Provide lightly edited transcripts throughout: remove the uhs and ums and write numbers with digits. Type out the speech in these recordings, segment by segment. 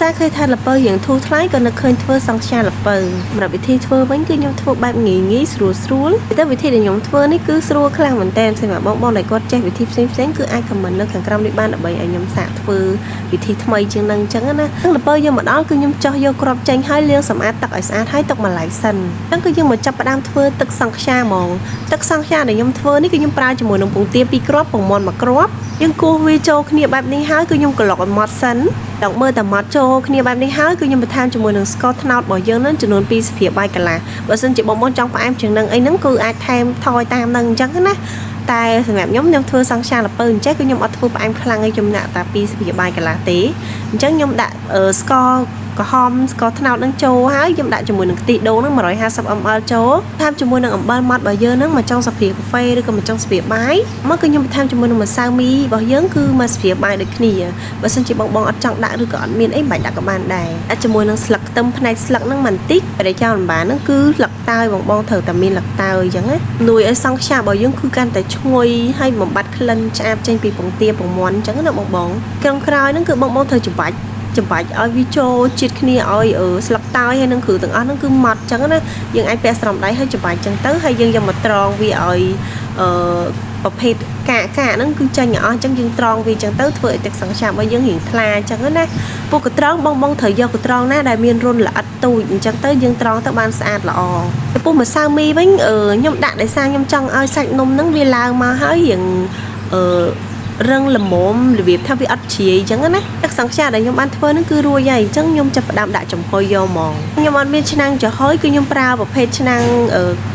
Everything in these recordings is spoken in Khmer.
ផ្សារឃើញថាល្ពៅរៀងធូរថ្លៃក៏នឹកឃើញធ្វើសង្ខ្យាល្ពៅសម្រាប់វិធីធ្វើវិញគឺខ្ញុំធ្វើបែបងាយងាយស្រួលស្រួលតែវិធីដែលខ្ញុំធ្វើនេះគឺស្រួលខ្លាំងមែនតើសម្រាប់បងបងដែលគាត់ចេះវិធីផ្សេងផ្សេងគឺអាច comment នៅខាងក្រោមនេះបានដើម្បីឲ្យខ្ញុំសាកធ្វើវិធីថ្មីជាងនឹងអញ្ចឹងណានឹងល្ពៅយើងមកដល់គឺខ្ញុំចោះយកគ្រាប់ចេញហើយលាងសម្អាតទឹកឲ្យស្អាតហើយទុកម្លាយសិនអញ្ចឹងគឺយើងមកចាប់ផ្ដើមធ្វើទឹកសង្ខ្យាហ្មងទឹកសង្ខ្យាដែលខ្ញុំធ្វើនេះគឺខ្ញុំប្រើជាមួយនឹងពងទាពីរគ្រាប់ពងមាន់មួយគ្រាប់យើងគោះវាចូលគ្នាបែបនេះហើយគឺខ្ញុំក្រឡុកឲ្យម៉ត់សិនដល់មើលតែម៉ត់ចូលគ្នាបែបនេះហើយគឺខ្ញុំបន្ថែមជាមួយនឹងស្ករត្នោតរបស់យើងនឹងចំនួន2ស្លាបព្រាបាយកន្លះបើសិនជាបងប្អូនចង់ផ្អែមជាងនឹងអីហ្នឹងគឺអាចថែមថយតាមនឹងអញ្ចឹងណាតែសម្រាប់ខ្ញុំខ្ញុំធ្វើសង្ខ្យាល្ពៅអញ្ចេះគឺខ្ញុំអត់ធ្វើផ្អែមខ្លាំងឯចំណាក់តែ2ស្លាបព្រាបាយកន្លះទេអញ្ចឹងខ្ញុំដាក់ស្ករក្រហមស្ករត្នោតនឹងចូលហើយខ្ញុំដាក់ជាមួយនឹងខ្ទិះដូងនឹង150 ml ចូលថែមជាមួយនឹងអំបិលម៉ត់របស់យើងនឹងមួយចុងស្លាបព្រាកាហ្វេឬក៏មួយចុងស្លាបព្រាបាយមកគឺខ្ញុំបន្ថែមជាមួយនឹងម្សៅមីរបស់យើងគឺមួយស្លាបព្រាបាយដូចគ្នាបើសិនជាបងបងអត់ចង់ដាក់ឬក៏អត់មានអីមិនបាច់ដាក់ក៏បានដែរដាក់ជាមួយនឹងស្លឹកខ្ទឹមផ្នែកស្លឹកហ្នឹងបន្តិចដែលចោលមិនបានហ្នឹងគឺស្លឹកតើយបងបងត្រូវតែមានស្លឹកតើយអញ្ចឹងណានួយឲ្យសង់ខ្យារបស់យើងគឺកាន់តែឈ្ងុយហើយបំបត្តិក្លិនឆ្អាបចេញពីពងទាពងមាន់អញ្ចឹងណាបងបងក្រុងក្រោយហ្នឹងគឺបងបងត្រូវច្បាច់ច្បាច់ឲ្យវាចូលជាតិគ្នាឲ្យស្លឹកតើយហើយនឹងគ្រឿងទាំងអស់ហ្នឹងគឺម៉ត់អញ្ចឹងណាយើងអាចពាក់ស្រោមដៃហើយច្បាច់អញ្ចឹងទៅហើយយើងយកមកត្រងវាឲ្យអឺប្រភេទកាកកាកហ្នឹងគឺចេញឲ្យអស់អញ្ចឹងយើងត្រងវាអញ្ចឹងទៅធ្វើឲ្យទឹកសង្ខ្យារបស់យើងរៀងថ្លាអញ្ចឹងណាពួកកត្រងបងបងត្រូវយកកត្រងណាដែលមានរន្ធល្អិតទូចអញ្ចឹងទៅយើងត្រងទៅបានស្អាតល្អចំពោះម្សៅមីវិញខ្ញុំដាក់ដោយសារខ្ញុំចង់ឲ្យសាច់នំហ្នឹងវាឡើងមកហើយរៀងអឺរឹងល្មមរបៀបថាវាអត់ជ្រាយអញ្ចឹងណាទឹកសង្ខ្យាដែលខ្ញុំបានធ្វើហ្នឹងគឺរួចហើយអញ្ចឹងខ្ញុំចាប់ផ្ដើមដាក់ចំហុយយកហ្មងខ្ញុំអត់មានឆ្នាំងចំហុយគឺខ្ញុំប្រើប្រភេទឆ្នាំង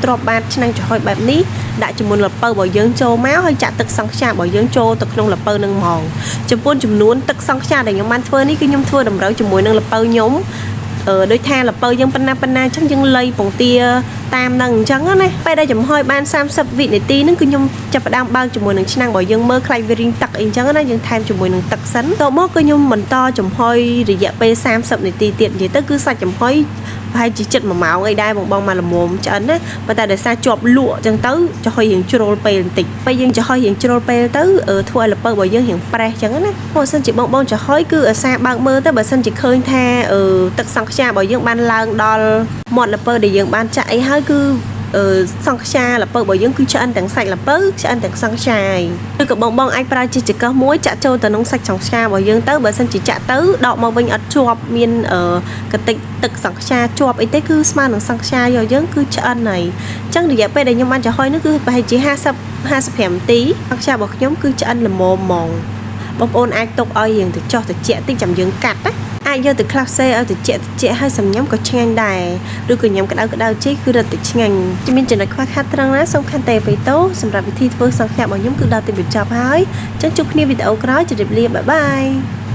ទ្រាប់បាតឆ្នាំងចំហុយបែបនេះដាក់ជាមួយល្ពៅរបស់យើងចូលមកហើយចាក់ទឹកសង្ខ្យារបស់យើងចូលទៅក្នុងល្ពៅនឹងហ្មងចំពោះចំនួនទឹកសង្ខ្យាដែលខ្ញុំបានធ្វើនេះគឺខ្ញុំធ្វើតម្រូវជាមួយនឹងល្ពៅខ្ញុំអឺដូចថាល្ពៅយើងប៉ុណ្ណាប៉ុណ្ណាអញ្ចឹងយើងលៃពងទាតាមនឹងអញ្ចឹងណាពេលដែលចំហុយបាន30វិនាទីហ្នឹងគឺខ្ញុំចាប់ផ្ដើមបើកជាមួយនឹងឆ្នាំងរបស់យើងមើលខ្លាចវារីងទឹកអីអញ្ចឹងណាយើងថែមជាមួយនឹងទឹកសិនតមកគឺខ្ញុំបន្តចំហុយរយៈពេល30នាទីទៀតនិយាយទៅគឺសាច់ចំហុយប្រហែលជាចិត្ត1ម៉ោងអីដែរបងបងមកល្មមឆ្អិនណាប៉ុន្តែដោយសារជាប់លក់អញ្ចឹងទៅចំហុយរៀងជ្រុលពេលបន្តិចពេលយើងចំហុយរៀងជ្រុលពេលទៅធ្វើឲ្យល្ពៅរបស់យើងរៀងប្រេះអញ្ចឹងណាបើសិនជាបងបងចំហុយគឺអាសាបើកមើលទៅបើសិនជាឃើញថាទឹកសង្ខ្យារបស់យើងបានឡើងដល់មាត់ល្ពៅដែលយើងបានចាក់អីហើយគឺអឺសង្ខ្យាល្ពៅរបស់យើងគឺឆ្អិនទាំងសាច់ល្ពៅឆ្អិនទាំងសង្ខ្យាឬក៏បងបងអាចប្រើជាចង្កឹះមួយចាក់ចូលទៅក្នុងសាច់សង្ខ្យារបស់យើងទៅបើសិនជាចាក់ទៅដកមកវិញអត់ជាប់មានអឺកតិចទឹកសង្ខ្យាជាប់អីទេគឺស្មើនឹងសង្ខ្យាយកយើងគឺឆ្អិនហើយអញ្ចឹងរយៈពេលដែលខ្ញុំបានចំហុយនោះគឺប្រហែលជា50 55នាទីសង្ខ្យារបស់ខ្ញុំគឺឆ្អិនល្មមហ្មងបងប្អូនអាចទុកឲ្យរៀងទៅចោះត្រជាក់តិចចាំយើងកាត់ណាអាចយកទៅក្លាសេឲ្យត្រជាក់ត្រជាក់ហើយសំញ៉ាំក៏ឆ្ងាញ់ដែរឬក៏ញ៉ាំក្តៅក្តៅចេកគឺរឹតតែឆ្ងាញ់មានចំណុចខ្វះខាតត្រង់ណាសូមខន្តីបៃតោសម្រាប់វិធីធ្វើសង្ខ្យារបស់ខ្ញុំគឺដល់ទីបញ្ចប់ហើយអញ្ចឹងជួបគ្នាវីដេអូក្រោយជម្រាបលា bye bye.